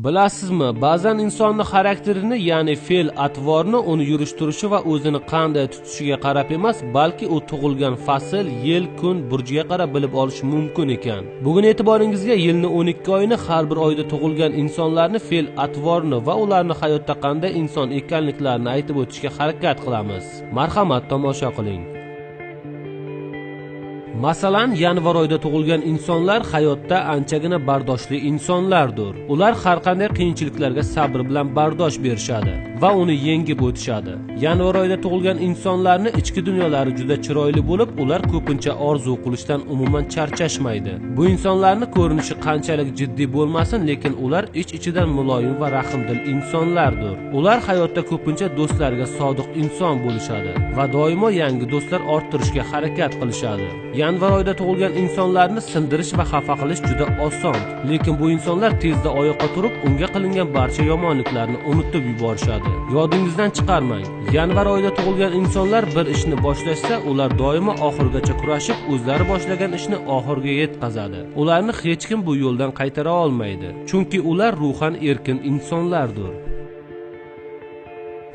Bilasizmi, ba'zan insonni xarakterini, ya'ni fe'l-atvorni, uni yurish-turishi va o'zini qanday tutishiga qarab emas, balki u tug'ilgan fasl, yil, kun, burjiga qarab bilib olish mumkin ekan. Bugun e'tiboringizga yilni 12 oyini, har bir oyda tug'ilgan insonlarni fe'l-atvorni va ularni hayotda qanday inson ekanliklarini aytib o'tishga harakat qilamiz. Marhamat, tomosha qiling. Masalan, yanvar oyida tug'ilgan insonlar hayotda anchagina bardoshli insonlardir. Ular har qanday qiyinchiliklarga sabr bilan bardosh berishadi va uni yengib o'tishadi. Yanvar oyida tug'ilgan insonlarni ichki dunyolari juda chiroyli bo'lib, ular ko'pincha orzu qilishdan umuman charchashmaydi. Bu insonlarni ko'rinishi qanchalik jiddiy bo'lmasin, lekin ular ich-ichidan muloyim va rahmdil insonlardir. Ular hayotda ko'pincha do'stlariga sodiq inson bo'lishadi va doimo yangi do'stlar orttirishga harakat qilishadi. Yanvar oyida tug'ilgan insonlarni sindirish va xafa qilish juda oson, lekin bu insonlar tezda oyoqqa turib, unga qilingan barcha yomonliklarni unutib yuborishadi. Yodingizdan chiqarmang, yanvar oyida tug'ilgan insonlar bir ishni boshlashsa, ular doimo oxirigacha kurashib, o'zlari boshlagan ishni oxiriga yetkazadi. Ularni hech kim bu yo'ldan qaytara olmaydi, chunki ular ruhan erkin insonlardir.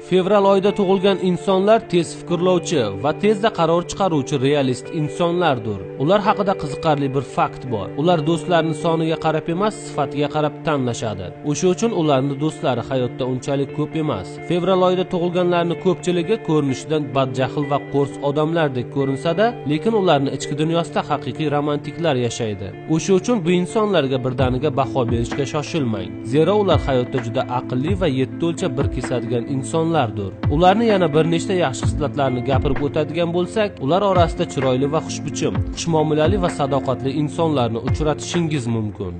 Fevral oyida tug'ilgan insonlar tez fikrlovchi va tezda qaror chiqaruvchi realist insonlardir. Ular haqida qiziqarli bir fakt bor. Ular do'stlarini soniga qarab emas, sifatiga qarab tanlashadi. O'sha uchun ularning do'stlari hayotda unchalik ko'p emas. Fevral oyida tug'ilganlarning ko'pchiligi ko'rinishidan badjahl va qo'rs odamlardek ko'rinsa-da, lekin ularning ichki dunyosida haqiqiy romantiklar yashaydi. O'sha uchun bu insonlarga birdaniga baho berishga shoshilmang. Zero ular hayotda juda aqlli va yetti o'lchab bir kesadigan insonlar. Ularni yana bir nechta yaxshi xislatlarini gapirib o'tadigan bo'lsak, ular orasida chiroyli va xushbichim, xushmuomalali va sadoqatli insonlarni uchratishingiz mumkin.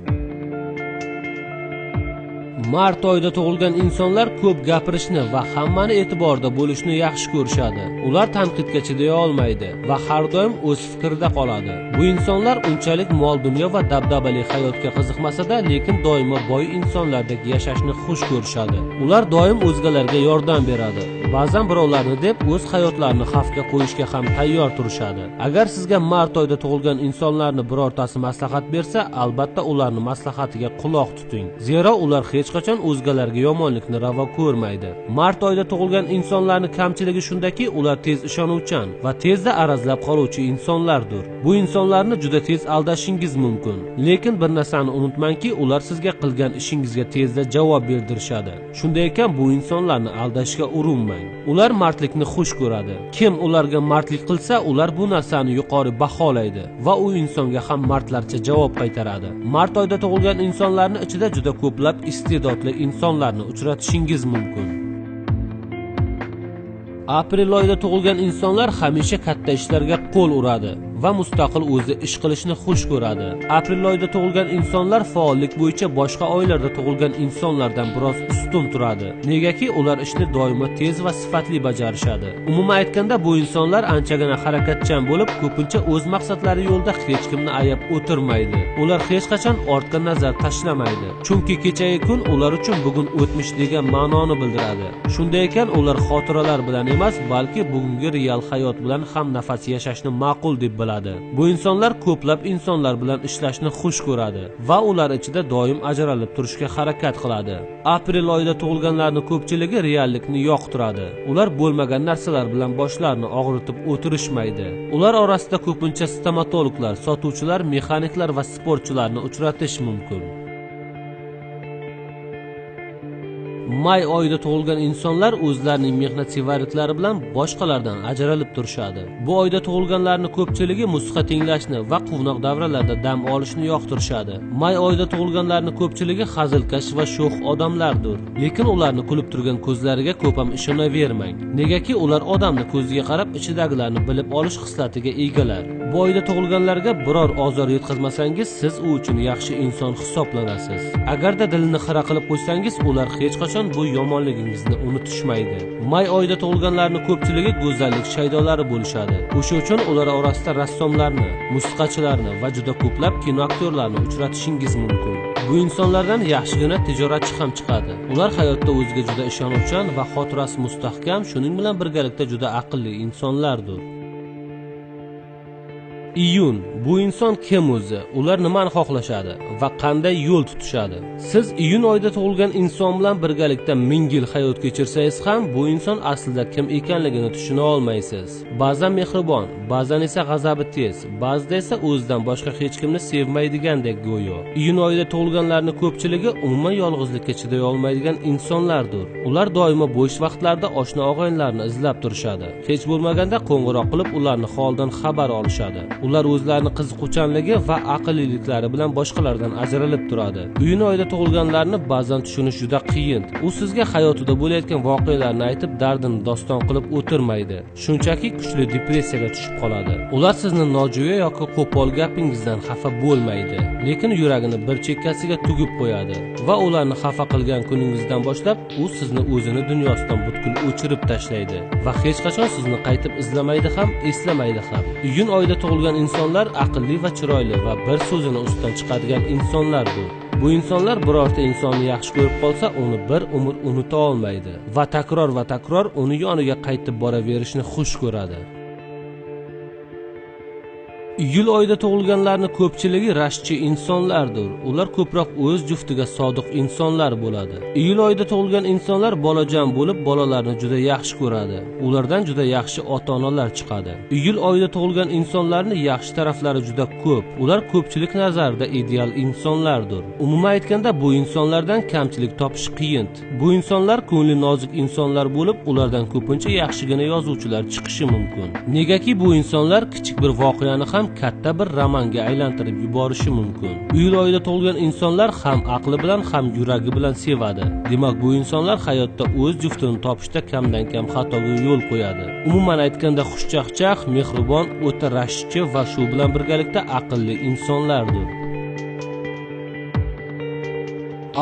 Mart oyida tug'ilgan insonlar ko'p gapirishni va hammani e'tiborda bo'lishni yaxshi ko'rishadi. Ular tanqidga chiday olmaydi va har doim o'z fikrida qoladi. Bu insonlar unchalik mol-dunyo va dabdabali hayotga qiziqmasa-da, lekin doimo boy insonlardek yashashni xush ko'rishadi. Ular doim o'zgalarga yordam beradi. Ba'zan birovlarni deb o'z hayotlarini xavfga qo'yishga ham tayyor turishadi. Agar sizga mart oyida tug'ilgan insonlarni birortasi maslahat bersa, albatta ularning maslahatiga quloq tuting. Zero ular hech qachon o'zgalarga yomonlikni ravo ko'rmaydi. Mart oyida tug'ilgan insonlarning kamchiligi shundaki, ular tez ishonuvchan va tezda arazlab qoluvchi insonlardir. Bu insonlarni juda tez aldashingiz mumkin. Lekin bir narsani unutmangki, ular sizga qilgan ishingizga tezda javob berdirishadi. Shunday ekan, bu insonlarni aldashga urinmang. Ular mardlikni xush ko'radi. Kim ularga mardlik qilsa, ular bu narsani yuqori baholaydi va u insonga ham mardlarcha javob qaytaradi. Mart oyida tug'ilgan insonlarning ichida juda ko'plab iste'dodli insonlarni uchratishingiz mumkin. Aprel oyida tug'ilgan insonlar hamisha katta ishlarga qo'l uradi va mustaqil o'zi ish qilishni xush ko'radi. Aprel oyida tug'ilgan insonlar faollik bo'yicha boshqa oylarda tug'ilgan insonlardan biroz ustun turadi. Negaki ular ishni doimo tez va sifatli bajarishadi. Umuman aytganda, bu insonlar anchagina harakatchan bo'lib, ko'pincha o'z maqsadlari yo'lida hech kimni ayab o'tirmaydi. Ular hech qachon ortga nazar tashlamaydi. Chunki kechagi kun ular uchun bugun o'tmish degan ma'noni bildiradi. Shunday ekan, ular xotiralar bilan emas, balki bugungi real hayot bilan ham nafas yashashni ma'qul deb biladi. Bu insonlar ko'plab insonlar bilan ishlashni xush ko'radi va ular ichida doim ajralib turishga harakat qiladi. Aprel oyida tug'ilganlarning ko'pchiligi reallikni yoqtiradi. Ular bo'lmagan narsalar bilan boshlarini og'ritib o'tirishmaydi. Ular orasida ko'pincha stomatologlar, sotuvchilar, mexaniklar va sportchilarni uchratish mumkin. May oyida tug'ilgan insonlar o'zlarining mehnatsevarliklari bilan boshqalardan ajralib turishadi. Bu oyda tug'ilganlarning ko'pchiligi musiqa tinglashni va quvnoq davralarda dam olishni yoqtirishadi. May oyida tug'ilganlarning ko'pchiligi hazilkash va sho'x odamlardir. Lekin ularni kulib turgan ko'zlariga ko'p ham ishonavermang. Negaki ular odamni ko'ziga qarab ichidagilarni bilib olish xislatiga egalar. Bu oyda tug'ilganlarga biror ozor yetkazmasangiz, siz u uchun yaxshi inson hisoblanasiz. Agarda dilini xira qilib qo'ysangiz, ular hech qachon bu yomonligingizni unutishmaydi. May oyida tug'ilganlarning ko'pchiligi go'zallik shaydolari bo'lishadi. O'sha uchun ular orasida rassomlarni, musiqachilarni va juda ko'plab kino aktyorlarini uchratishingiz mumkin. Bu insonlardan yaxshigina tijoratchi ham chiqadi. Ular hayotda o'ziga juda ishonuvchan va xotirasi mustahkam, shuning bilan birgalikda juda aqlli insonlardir. Iyun. Bu inson kim o'zi? Ular nimani xohlashadi va qanday yo'l tutishadi? Siz iyun oyida tug'ilgan inson bilan birgalikda 1000 yil hayot kechirsangiz ham bu inson aslida kim ekanligini tushuna olmaysiz. Ba'zan mehribon, ba'zan esa g'azabi tez, ba'zida esa o'zidan boshqa hech kimni sevmaydigandek go'yo. Iyun oyida tug'ilganlarning ko'pchiligi umuman yolg'izlikka chiday olmaydigan insonlardir. Ular doimo bo'sh vaqtlarda oshna og'aynilarni izlab turishadi. Hech bo'lmaganda qo'ng'iroq qilib ularni holidan xabar olishadi. Ular o'zlarini qiziquvchanligi va aqlliliklari bilan boshqalardan ajralib turadi. Iyun oyida tug'ilganlarni ba'zan tushunish juda qiyin. U sizga hayotida bo'layotgan voqealarni aytib, dardini doston qilib o'tirmaydi. Shunchaki kuchli depressiyaga tushib qoladi. Ular sizni nojo'ya yoki qo'pol gapingizdan xafa bo'lmaydi, lekin yuragini bir chekkasiga tugib qo'yadi va ularni xafa qilgan kuningizdan boshlab u sizni o'zini dunyosidan butkul o'chirib tashlaydi va hech qachon sizni qaytib izlamaydi ham, eslamaydi ham. Iyun oyida tug'ilgan insonlar aqlli va chiroyli va bir so'zini ustidan chiqadigan insonlardir. Bu insonlar birorta insonni yaxshi ko'rib qolsa, uni bir umr unuta olmaydi va takror uni yoniga qaytib boraverishni xush ko'radi. Iyul oyida tug'ilganlarning ko'pchiligi rashkchi insonlardir. Ular ko'proq o'z juftiga sodiq insonlar bo'ladi. Iyul oyida tug'ilgan insonlar bolajon bo'lib, bolalarni juda yaxshi ko'radi. Ulardan juda yaxshi ota-onalar chiqadi. Iyul oyida tug'ilgan insonlarning yaxshi taraflari juda ko'p. Ular ko'pchilik nazarida ideal insonlardir. Umuman aytganda, bu insonlardan kamchilik topish qiyin. Bu insonlar ko'ngli nozik insonlar bo'lib, ulardan ko'pincha yaxshigina yozuvchilar chiqishi mumkin. Negaki bu insonlar kichik bir voqeani ham katta bir romanga aylantirib yuborishi mumkin. Iyul oyida tug'ilgan insonlar ham aqli bilan ham yuragi bilan sevadi. Demak, bu insonlar hayotda o'z juftini topishda kamdan kam xatoga yo'l qo'yadi. Umuman aytganda, xushchaqchaq, mehribon, o'ta rashkchi va shu bilan birgalikda aqlli insonlardir.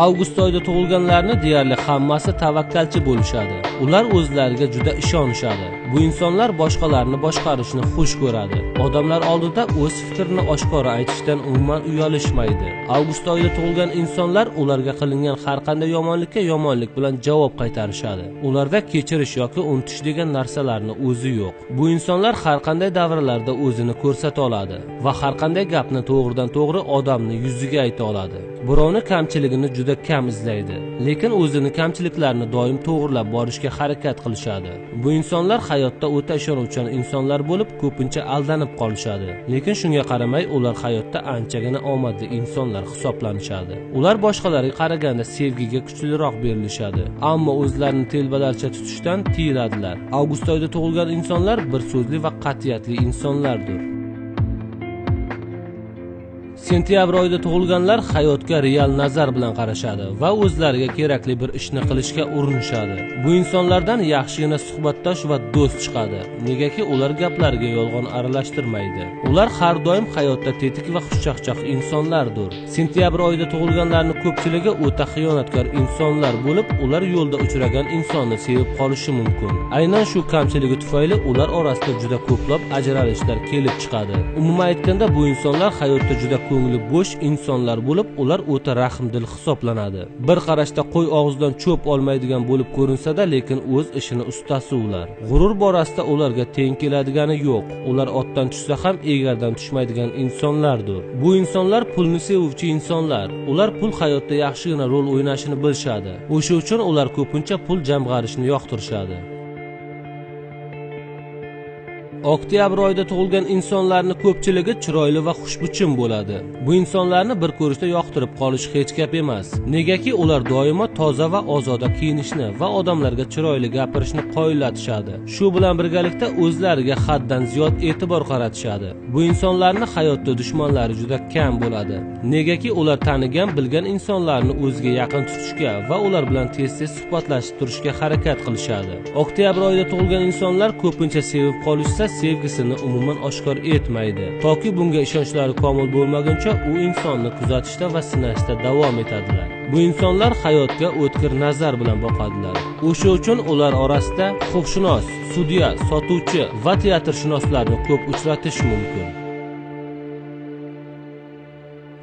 Avgust oyida tug'ilganlarni deyarli hammasi tavakkalchi bo'lishadi. Ular o'zlariga juda ishonishadi. Bu insonlar boshqalarni boshqarishni xush ko'radi. Odamlar oldida o'z fikrini oshkora aytishdan umuman uyalishmaydi. Avgust oyida tug'ilgan insonlar ularga qilingan har qanday yomonlikka yomonlik bilan javob qaytarishadi. Ularda kechirish yoki unutish degan narsalarni o'zi yo'q. Bu insonlar har qanday davralarda o'zini ko'rsata oladi va har qanday gapni to'g'ridan to'g'ri odamni yuziga ayta oladi. Birovni kamchiligini juda kam izlaydi, lekin o'zini kamchiliklarini doim to'g'rilab borishga harakat qilishadi. Bu insonlar hayotda o'ta ishonuvchan insonlar bo'lib, ko'pincha aldanib qolishadi. Lekin shunga qaramay ular hayotda anchagina omadli insonlar hisoblanishadi. Ular boshqalarga qaraganda sevgiga kuchliroq berilishadi, ammo o'zlarini telbalarcha tutishdan tiyiladilar. Avgust oyida tug'ilgan insonlar bir so'zli va qat'iyatli insonlardir. Sentyabr oyida tug'ilganlar hayotga real nazar bilan qarashadi va o'zlariga kerakli bir ishni qilishga urinishadi. Bu insonlardan yaxshigina suhbatdosh va do'st chiqadi. Negaki ular gaplariga yolg'on aralashtirmaydi. Ular har doim hayotda tetik va xushchaqchaq insonlardir. Sentyabr oyida tug'ilganlarning ko'pchiligi o'ta xiyonatkor insonlar bo'lib, ular yo'lda uchragan insonni sevib qolishi mumkin. Aynan shu kamchiligi tufayli ular orasida juda ko'plab ajralishlar kelib chiqadi. Umuman aytganda, bu insonlar hayotda juda ko'ngli bo'sh insonlar bo'lib, ular o'ta rahmdil hisoblanadi. Bir qarashda qo'y og'zidan cho'p olmaydigan bo'lib ko'rinsa-da, lekin o'z ishini ustasi ular. G'urur borasida ularga teng keladigani yo'q. Ular otdan tushsa ham egardan tushmaydigan insonlardir. Bu insonlar pulni sevuvchi insonlar. Ular pul hayotda yaxshigina rol o'ynashini bilishadi. O'sha uchun ular ko'pincha pul jamg'arishni yoqtirishadi. Oktyabr oyida tug'ilgan insonlarning ko'pchiligi chiroyli va xushbichim bo'ladi. Bu insonlarni bir ko'rishda yoqtirib qolish hech gap emas. Negaki ular doimo toza va ozoda kiyinishni va odamlarga chiroyli gapirishni qoyillatishadi. Shu bilan birgalikda o'zlariga haddan ziyod e'tibor qaratishadi. Bu insonlarning hayotda dushmanlari juda kam bo'ladi. Negaki ular tanigan, bilgan insonlarni o'ziga yaqin tutishga va ular bilan tez-tez suhbatlashib turishga harakat qilishadi. Oktyabr oyida tug'ilgan insonlar ko'pincha sevib qolishsa, sevgisini umuman oshkor etmaydi. Toki bunga ishonchlari komil bo'lmaguncha u insonni kuzatishda va sinashda davom etadilar. Bu insonlar hayotga o'tkir nazar bilan boqadilar. O'sha uchun ular orasida huquqshunos, sudya, sotuvchi va teatrshunoslarni ko'p uchratish mumkin.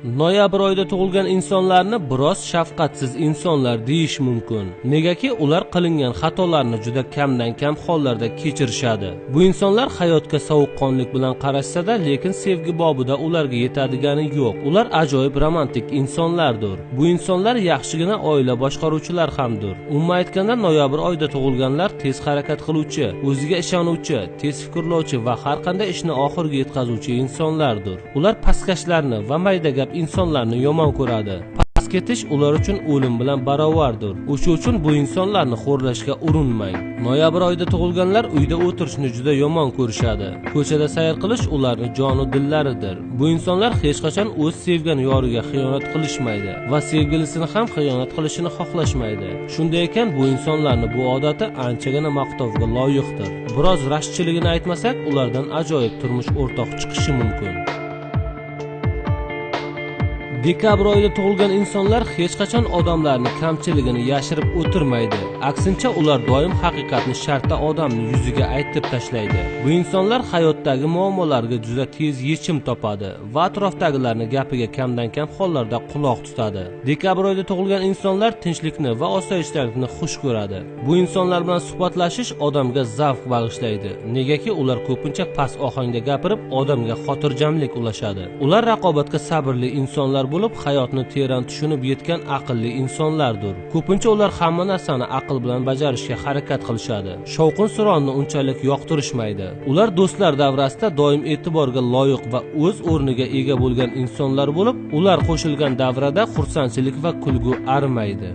Noyabr oyida tug'ilgan insonlarni biroz shafqatsiz insonlar deyish mumkin. Negaki ular qilingan xatolarni juda kamdan kam hollarda kechirishadi. Bu insonlar hayotga sovuqqonlik bilan qarashsa-da, lekin sevgi bobida ularga yetadigani yo'q. Ular ajoyib romantik insonlardir. Bu insonlar yaxshigina oila boshqaruvchilar hamdir. Umuman aytganda, noyabr oyida tug'ilganlar tez harakat qiluvchi, o'ziga ishonuvchi, tez fikrlovchi va har qanday ishni oxiriga yetkazuvchi insonlardir. Ular pastkashlarni va mayda gap insonlarni yomon ko'radi. Past ketish ular uchun o'lim bilan barobardir. O'sha uchun bu insonlarni xo'rlashga urinmang. Noyabr oyida tug'ilganlar uyda o'tirishni juda yomon ko'rishadi. Ko'chada sayr qilish ularning jonu dillaridir. Bu insonlar hech qachon o'z sevgan yoriga xiyonat qilishmaydi va sevgilisini ham xiyonat qilishini xohlashmaydi. Shunday ekan, bu insonlarning bu odati anchagina maqtovga loyiqdir. Biroz rashkchiligini aytmasak, ulardan ajoyib turmush o'rtoq chiqishi mumkin. Dekabr oyida tug'ilgan insonlar hech qachon odamlarning kamchiligini yashirib o'tirmaydi. Aksincha, ular doim haqiqatni shartta odamning yuziga aytib tashlaydi. Bu insonlar hayotdagi muammolarga juda tez yechim topadi va atrofdagilarning gapiga kamdan kam hollarda quloq tutadi. Dekabr oyida tug'ilgan insonlar tinchlikni va osoyishtalikni xush ko'radi. Bu insonlar bilan suhbatlashish odamga zavq bag'ishlaydi. Negaki ular ko'pincha past ohangda gapirib, odamga xotirjamlik ulashadi. Ular raqobatga sabrli insonlar bo'lib, hayotni teran tushunib yetgan aqlli insonlardir. Ko'pincha ular hamma narsani aql bilan bajarishga harakat qilishadi. Shovqin-suronni unchalik yoqtirishmaydi. Ular do'stlar davrasida doim e'tiborga loyiq va o'z o'rniga ega bo'lgan insonlar bo'lib, ular qo'shilgan davrada xursandchilik va kulgu arimaydi.